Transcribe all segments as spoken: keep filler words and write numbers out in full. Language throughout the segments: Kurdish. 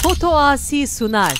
Foto Asî Sunar.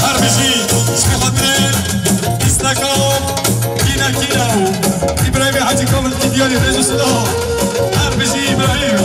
Her bijî, ji xatirê pîsneka Kîna Kîna û Îbrahîmê Hecî Komil Kîdiyarî rêz û sila. Her bijî Îbrahîm.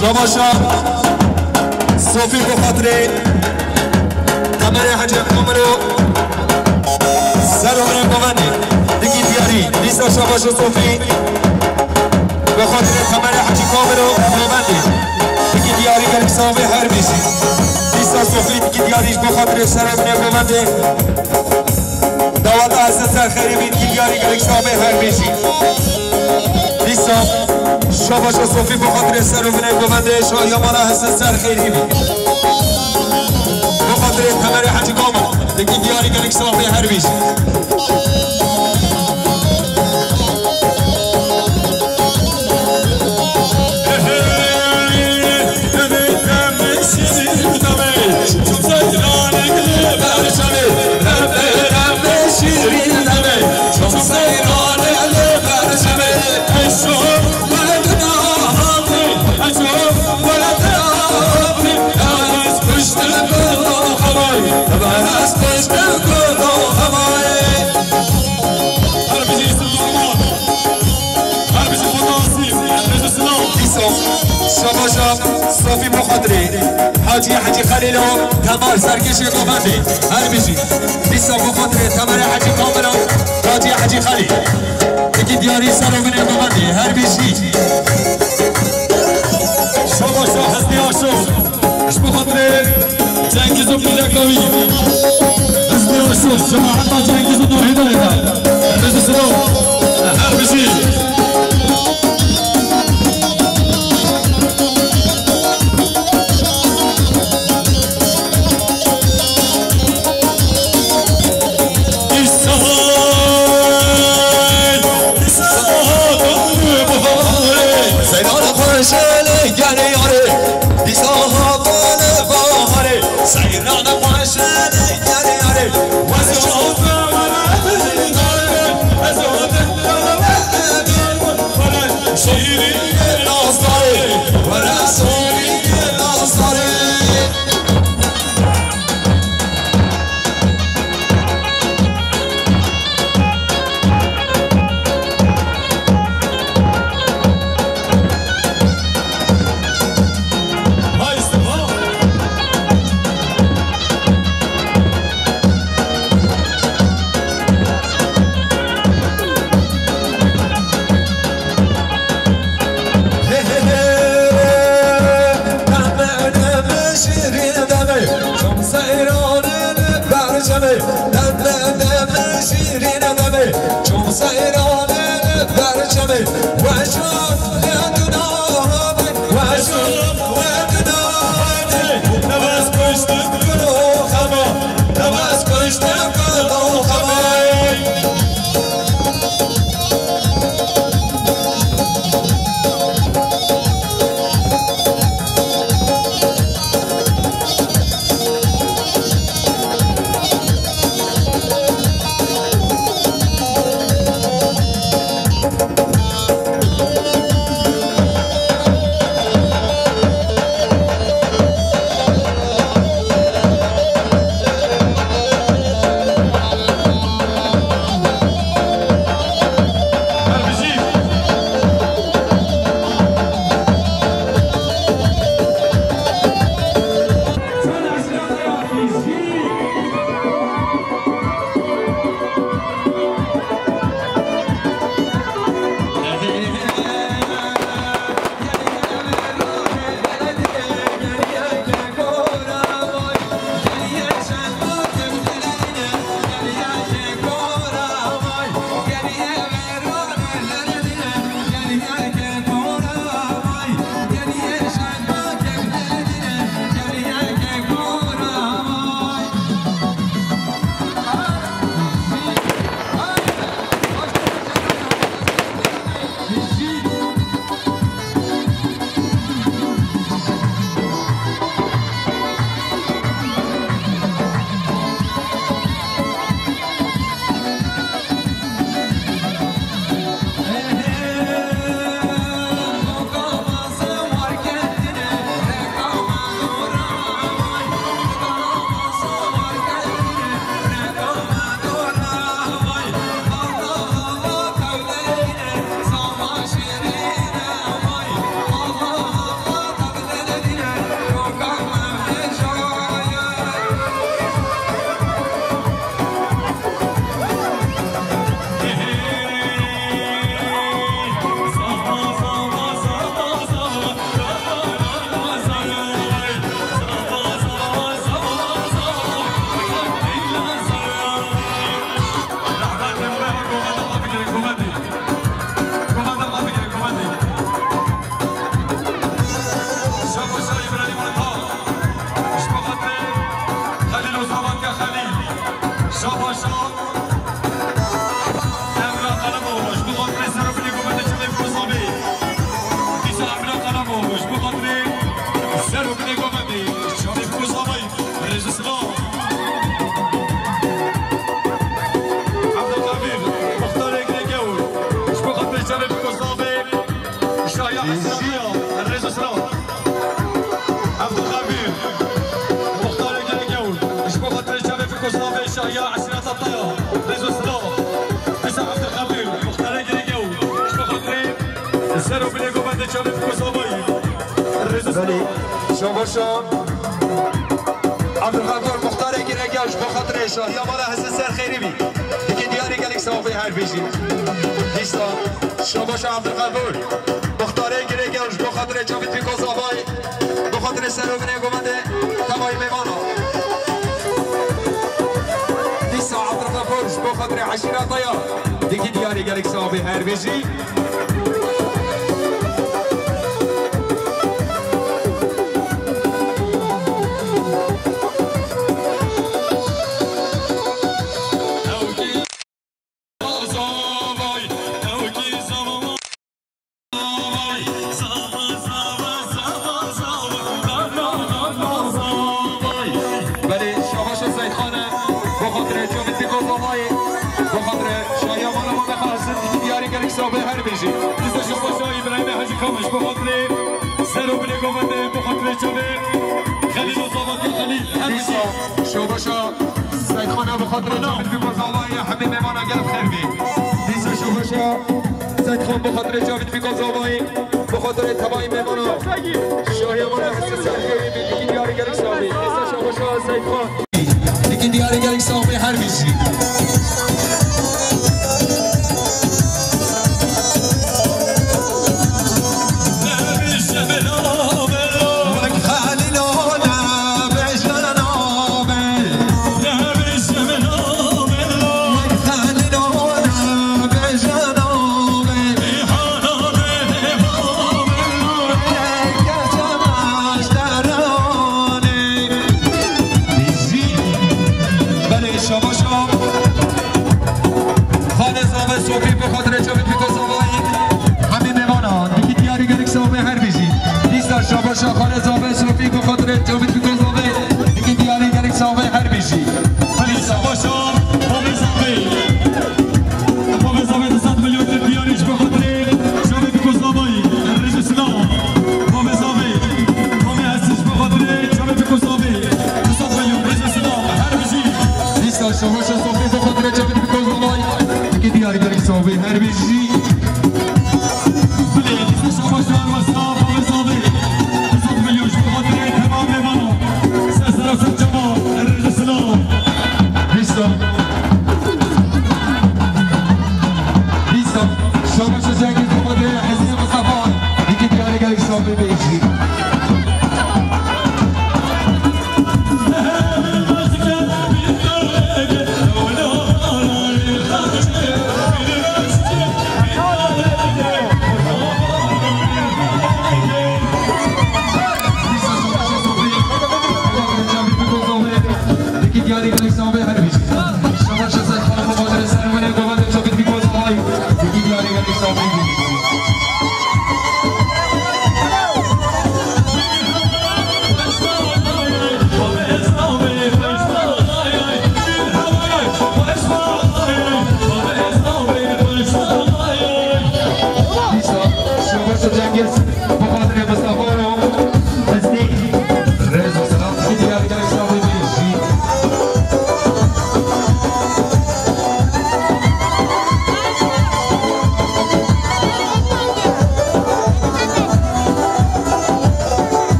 Şabaşa Sofî bi xatirê Temerê Hecî Komiro, ser û binê govendê, dikî diyarî. Dîsa şabaşa Sofî bi xatirê Temerê Hecî Komiro govendê, dikî diyarî, gelek sax bî, her bijî. Dîsa Sofî dikî diyarî ji bo xatirê ser û binê govendê. Daweta Hesen Serxêrî bî, dikî diyarî, gelek sax bî, her bijî. Dîsa şabaşa Sofî bi xatirê ser û binê govendê şahiya mala Hesen Serxêrî bî. Bi xatirê Temerê Hecî Komiro, dikî diyarî, gelek sax bî, her bijî. Dîsa şabaşa Sofî bi xatirê Hacî Hecî Xelîlo Temar serkêşê govendê, her bijî. Dîsa bi xatirê Temerê Hecî Komiro Hacî Hecî Xelîl, dikî diyarî, ser û binê govendê, her bijî. Şabaşa Hesnî Aşo. Ji bo xatirê Cengiz û Pîreka wî. Hizbê Aşûr, cemaeta Cengiz û Nahêdanê de. Rêz û silav. Her bijî. Îsal, îsal, baharê. Seyran xweşelê gel yarê. Dîsa hatane baharê, seyran xweşelê gel yarê. Wezî şîrînê nazdarê, were şîrînê nazdarê. Demê, demê şîrîn demê, çom seyranê li ber çemê. Demê, demê şîrîn demê, çom seyranê li ber çemê. Weşan li duna hebê, weşan li duna hebê. Nefes kuştim kuro xema, nefes kuştim kuro xema. Kozavê şahiya eşîreta te ya. Rêz û silav. Dîsa Evdilqedir, muxtarê Girêgew. Ji bo xatirê ser û binê govendê çavê Kozavayê. Rêz û silav. Belê. Şabaşa Evdilqedir, muxtarê Girêgew, ji bo xatirê şahiya mala Hesen Serxêrî bî. Dikî diyarî gelek sawabê her bijî. Dîsa şabaşa Evdilqedir, muxtarê Girêgew, ji bo xatirê çavê Kozavayê. Bi xatirê ser û binê govendê tevayî mêvana. Dîsa Evdilqedir ji bo xatirê eşîreta ya. Dikî diyarî gelek sawabê her bijî. Belê, şabaşa Seydxan e, bo xatirê Cavit Bîko Zavayê, bo xatirê şahiya mala me bexasin, dikî diyarî gelek sawabê her bijî. Dîsa şabaşa Îbrahîmê Hecî Kamiş, bo xatirê ser û binê govendê, bo xatirê çavê Xelîl û Zavatî Xelîl, her bijî. Dîsa şabaşa Seydxan e, bo xatirê Cavit Bîko Zavayê, hemî mêvana gel xêr bî. Dîsa şabaşa Seydxan, bo xatirê Cavit Bîko Zavayê. Bi xatirê tevayî mêvana şahiya mala Hesen Serxêrî bî, dikî diyarî gelek sawabê. Dîsa şabaşa Seydxan. Dikî diyarî gelek sawabê her bijî. Belê, şabaşa Xalê Zave Sofî, bi xatirê Cavit Bîko Zavayî. Hemî mêvana, dikî diyarî gelek sawabê her bijî. Dîsa şabaşa Xalê Zave Sofî, bi xatirê Cavit Bîko Zavayî. Dikî diyarî gelek sawabê her bijî. Belê, şabaşa Xalê Zave. Xalê Zave di sed milyon diyarî ji bo xatirê Cavit Bîko Zavayî. Rêz û silav. Xalê Zave. Xalê Hesî ji bo xatirê Cavit Bîko Zavayî. Di sed milyon rêz û silav. Her bijî. Dîsa şabaşa Sofî, bo xatirê Cavit Bîko Zavayî. Dikî diyarî gelek sawabê her bijî. Bilê, dîsa şabaşa Ermesa, Xalê Zave. Di sed milyon ji bo xatirê temam mêvana. Ser sera ser çava, rêz û silav. Dîsa. Dîsa. Şabaşa Cengiz Xwedê Hezî Mistefa. Dikî diyarî gelek sawabê bijî. Dikî diyarî gelek sawabê her bijî. Şabaşa Seydxan, bo xatirê ser û binê govendê Cavit Bîko Zavayî. Dikî diyarî gelek sawabê bijî. Dîsa şabaşa Cengiz, bi xatirê Mistefa ro Hesnî. Rêz û silav, dikî diyarî gelek sawabê bijî.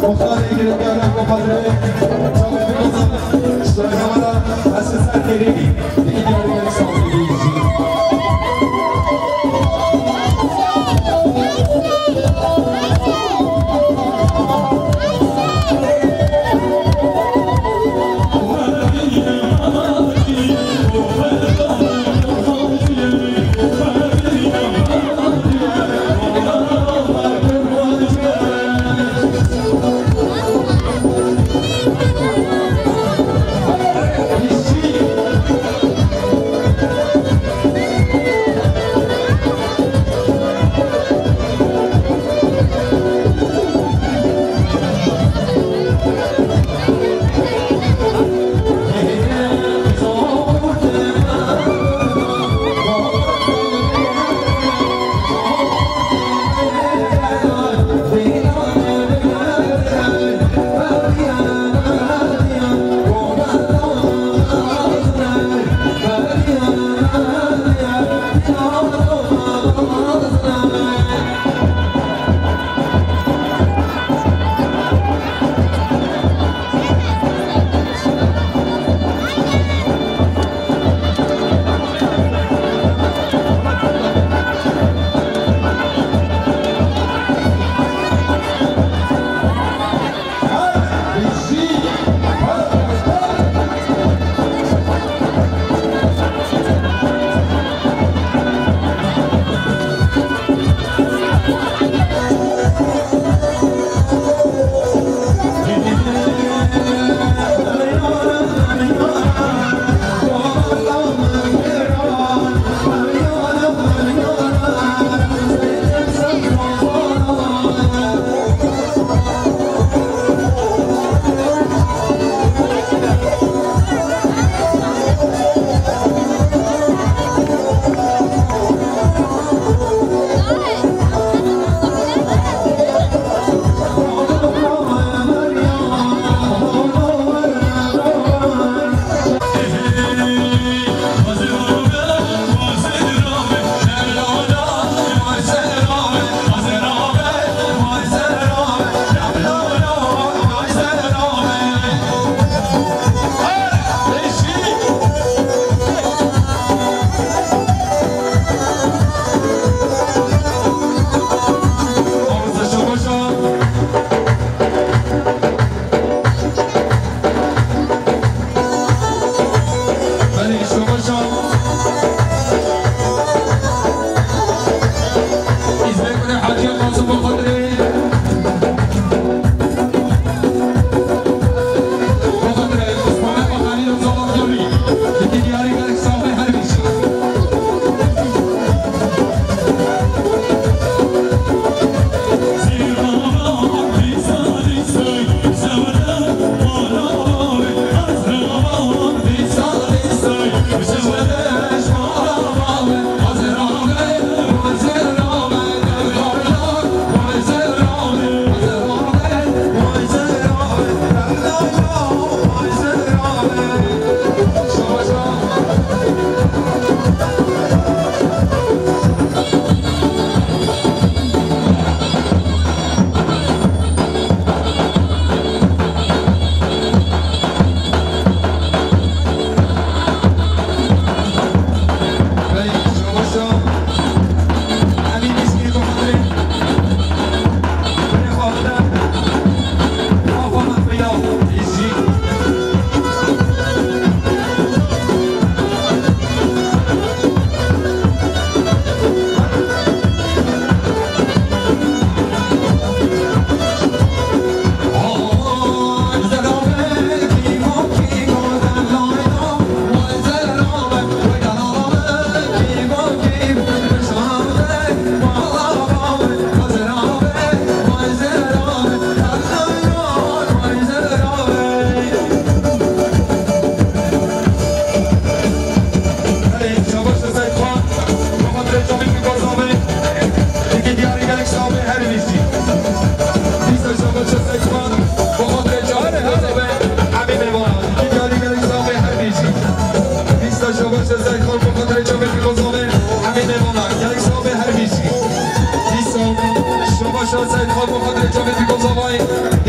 Muxtarê girêdayî Reko Xezirê, çavê bigozin, ji Rêvebera Esê Serkêrî, digî diyarî gelek sazî bî.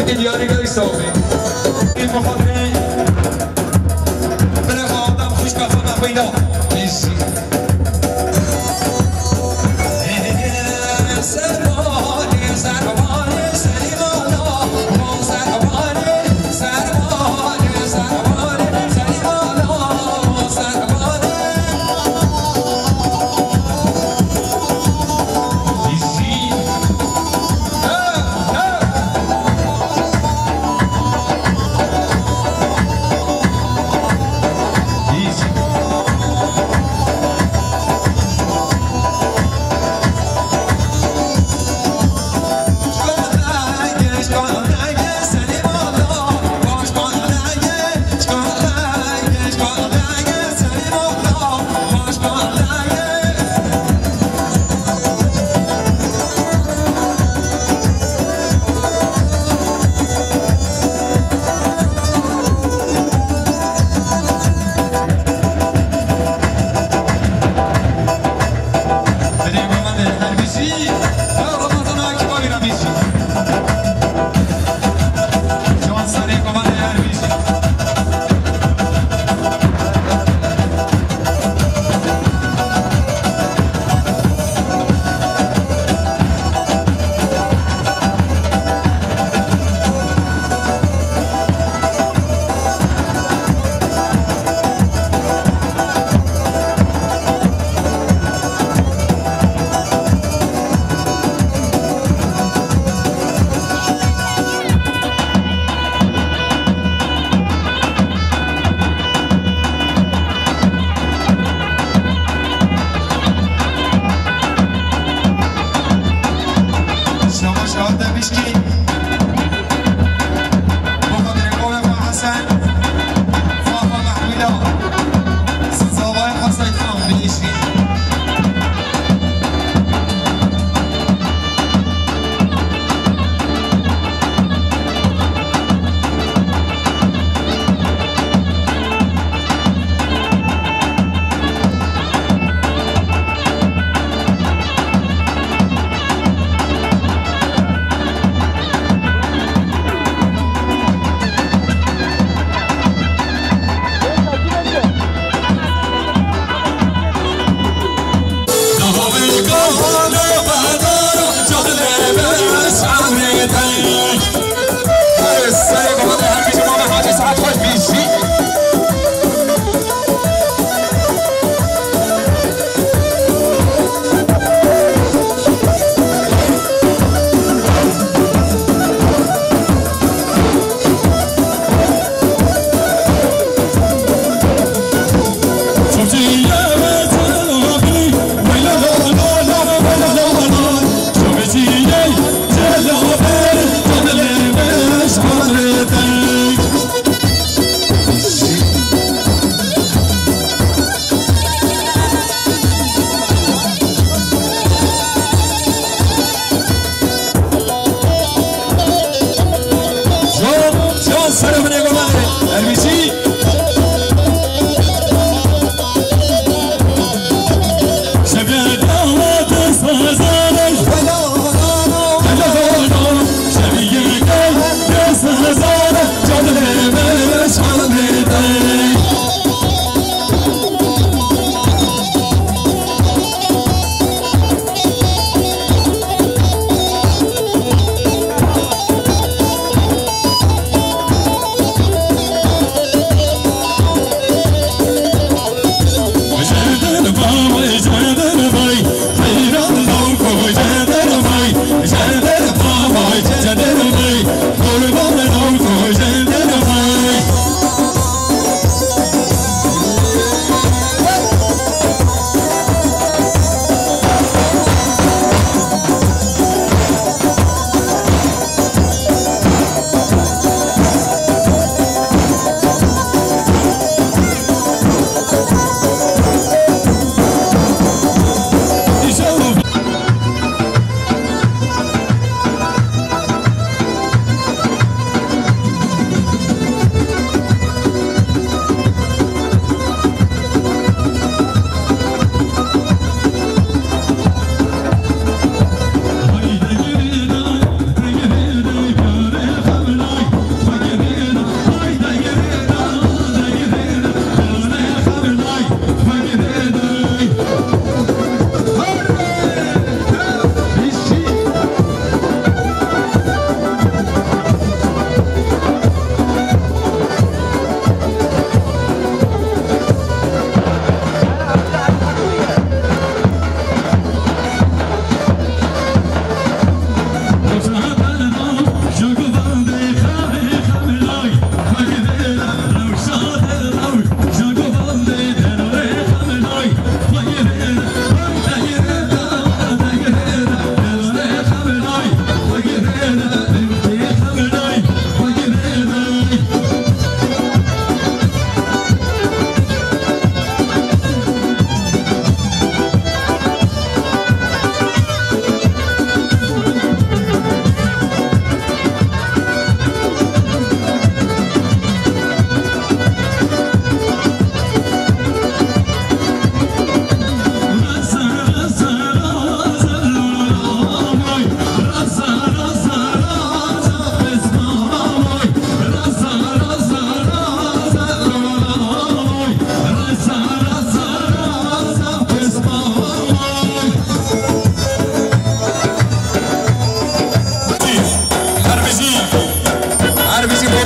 Diyarî Geysa. Ê muhabbê. Bire adam xwişka xwe me peyda. Êşî. Şabaş hate bişkî. Bo xatirê kovê xwe Hesen. Fafa Mehmûda. Zavayê xwe Seydan bihişî. Can, can, serê min ê gomanê. Ermişî.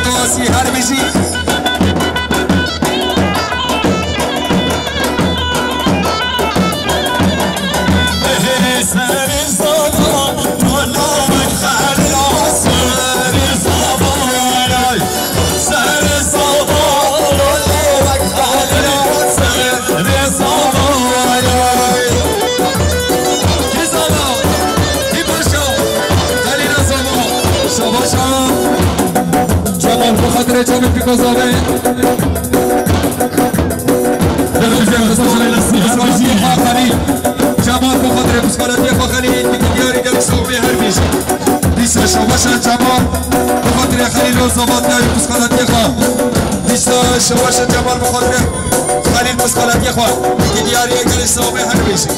Siyasi her bijî. Şabaşa. Cemal, bi xatirê çavê pîkazavê. Cemal, bi xatirê pîkazavê. Cemal, bi xatirê pîkazavê. Xelîl, diyarî gelek sawbê her bêjî. Dîsa şabaşa Cemal, bi xatirê Xelîl û Zavat navê pîkazavê xwe. Dîsa şabaşa Cemal, bi xatirê Xelîl pîkazavê xwe. Diyarî gelek sawbê her bêjî.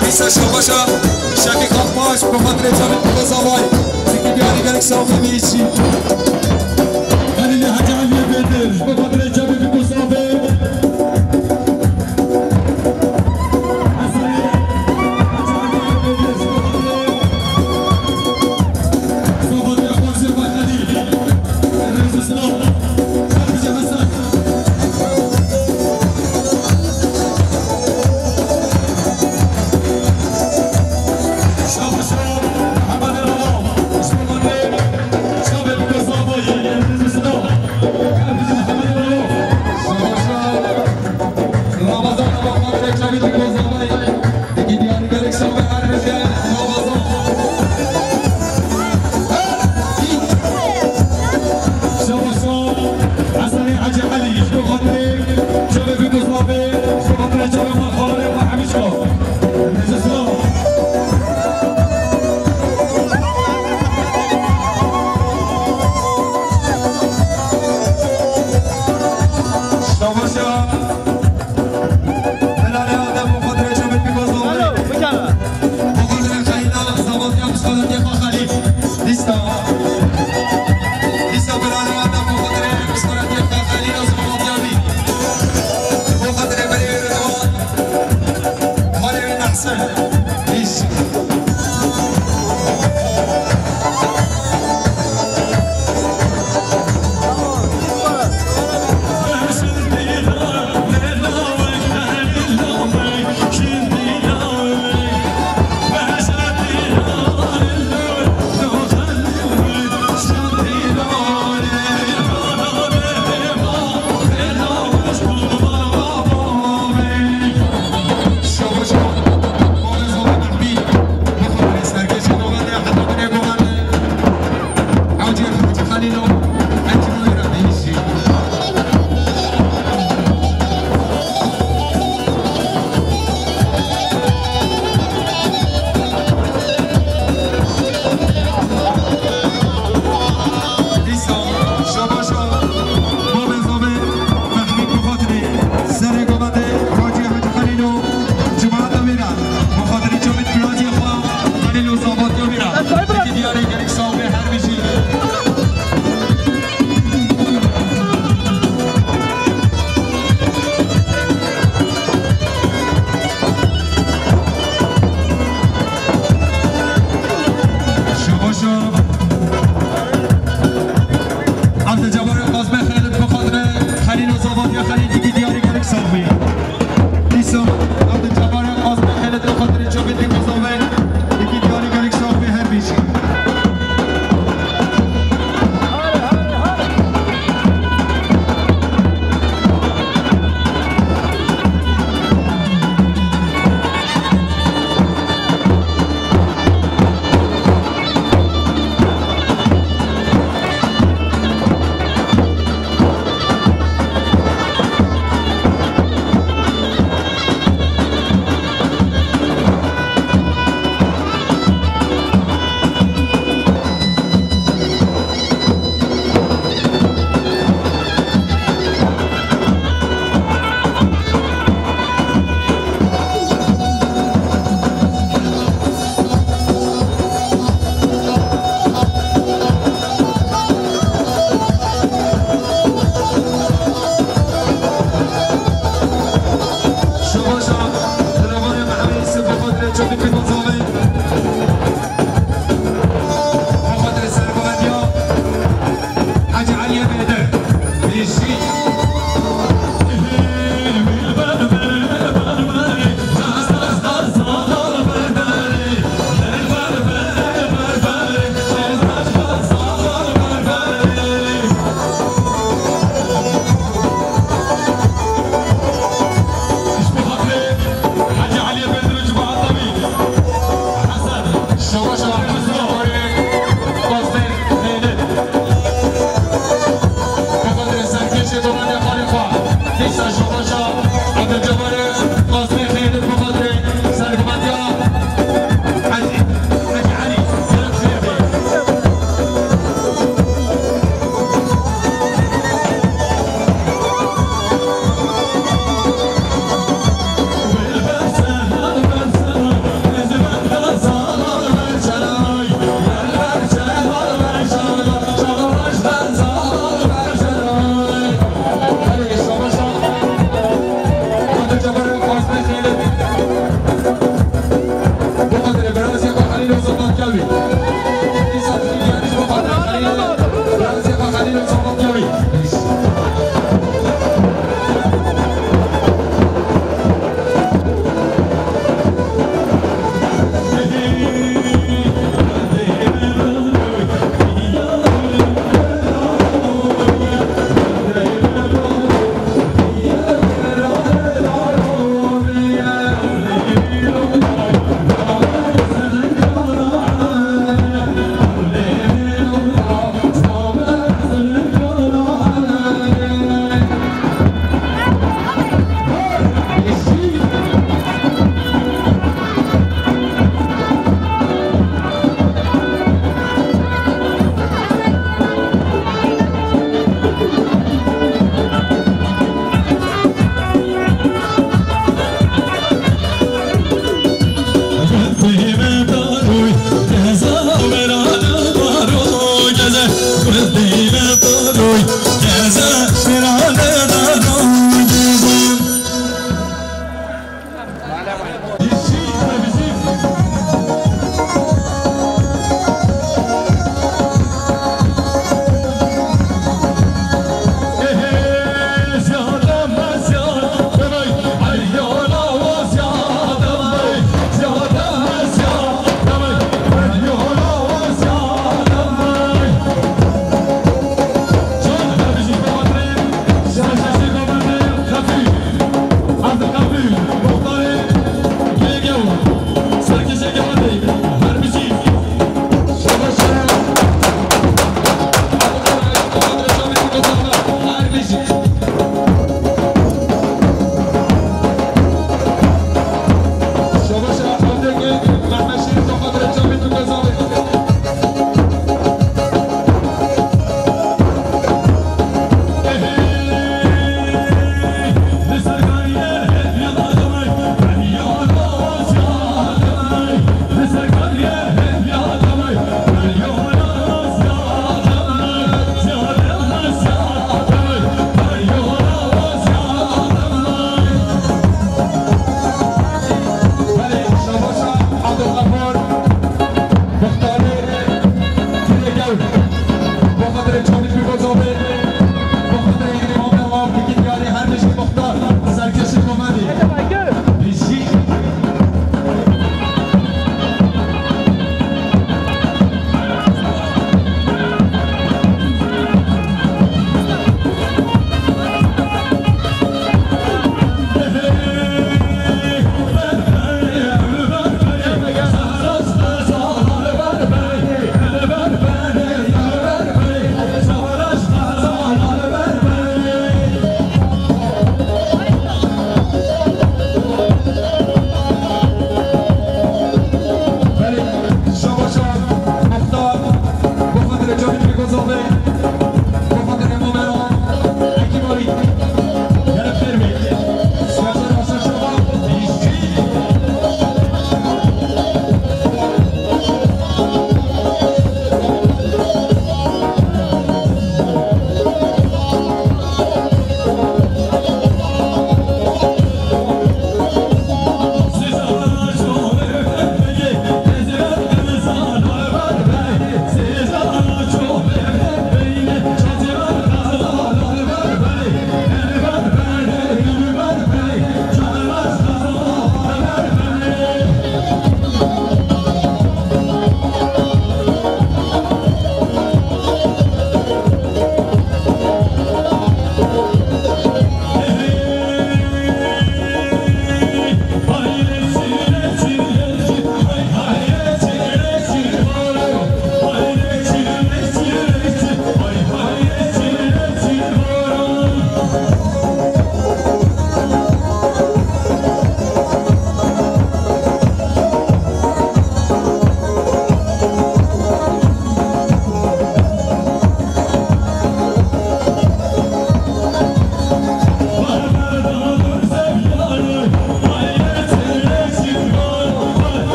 Dîsa şabaşa Şefîq Akbaş, bi xatirê çavê pîkazavê. Diyarî gelek sawbê bêjî. Xelîlê Hecî Eliyê Bêdir, bi xatirê çavê pîkazavê.